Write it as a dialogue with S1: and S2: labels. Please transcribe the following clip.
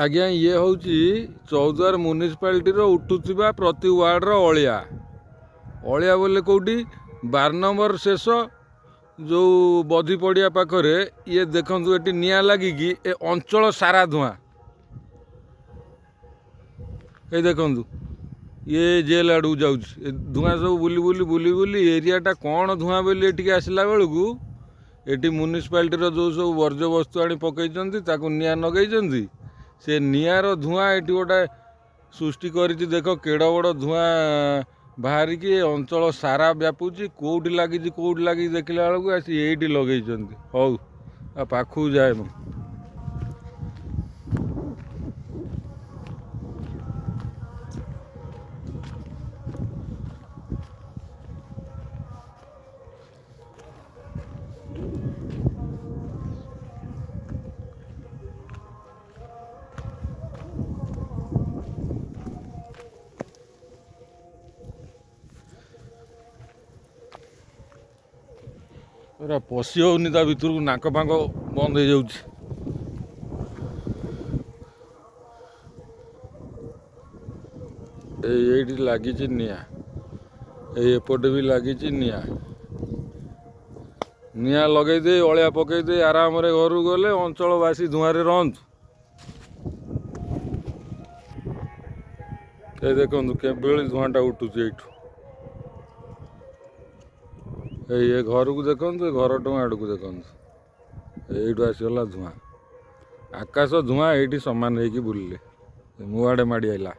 S1: ଆଜ୍ଞା, ଇଏ ହେଉଛି ଚୌଦ୍ୱାର ମ୍ୟୁନିସିପାଲିଟିର ଉଠୁଥିବା ପ୍ରତି ୱାର୍ଡ଼ର ଅଳିଆ। ଅଳିଆ ବୋଲେ କେଉଁଠି 12 ନମ୍ବର ଶେଷ ଯେଉଁ ବଧି ପଡ଼ିଆ ପାଖରେ। ଇଏ ଦେଖନ୍ତୁ, ଏଠି ନିଆଁ ଲାଗିକି ଏ ଅଞ୍ଚଳ ସାରା ଧୂଆଁ। ଏଇ ଦେଖନ୍ତୁ, ଇଏ ଜେଲ୍ ଆଡ଼କୁ ଯାଉଛି ଏ ଧୂଆଁ ସବୁ ବୁଲି ବୁଲି ବୁଲି ବୁଲି। ଏରିଆଟା କ'ଣ ଧୂଆଁ ବୋଲି ଏଠିକି ଆସିଲା ବେଳକୁ ଏଠି ମ୍ୟୁନିସିପାଲିଟିର ଯେଉଁ ସବୁ ବର୍ଜ୍ୟବସ୍ତୁ ଆଣି ପକାଇଛନ୍ତି, ତାକୁ ନିଆଁ ଲଗେଇଛନ୍ତି। ସେ ନିଆଁର ଧୂଆଁ ଏଠି ଗୋଟେ ସୃଷ୍ଟି କରିଛି। ଦେଖ, କେଡ଼େ ବଡ଼ ଧୂଆଁ ବାହାରିକି ଏ ଅଞ୍ଚଳ ସାରା ବ୍ୟାପୁଛି। କେଉଁଠି ଲାଗିଛି, କେଉଁଠି ଲାଗିଛି ଦେଖିଲା ବେଳକୁ ଆସି ଏଇଠି ଲଗେଇଛନ୍ତି। ହଉ, ଆଉ ପାଖକୁ ଯାଏ ମୁଁ। ପୁରା ପଶି ହେଉନି ତା ଭିତରକୁ, ନାକ ଫାଙ୍କ ବନ୍ଦ ହେଇଯାଉଛି। ଏଇ ଏଇଠି ଲାଗିଛି ନିଆଁ, ଏଇ ଏପଟେ ବି ଲାଗିଛି ନିଆଁ। ନିଆଁ ଲଗେଇ ଦେଇ, ଅଳିଆ ପକେଇ ଦେଇ ଆରାମରେ ଘରକୁ ଗଲେ। ଅଞ୍ଚଳବାସୀ ଧୂଆଁରେ ରହନ୍ତୁ। ଏ ଦେଖନ୍ତୁ, କେଭଳି ଧୂଆଁଟା ଉଠୁଛି ଏଇଠୁ। ଏଇ ଏ ଘରକୁ ଦେଖନ୍ତୁ, ଏ ଘରଠୁ ଆଡ଼କୁ ଦେଖନ୍ତୁ, ଏଇଠୁ ଆସିଗଲା ଧୂଆଁ। ଆକାଶ ଧୂଆଁ ଏଇଠି ସମାନ ହେଇକି ବୁଲିଲେ। ମୋ ଆଡ଼େ ମାଡ଼ି ଆଇଲା।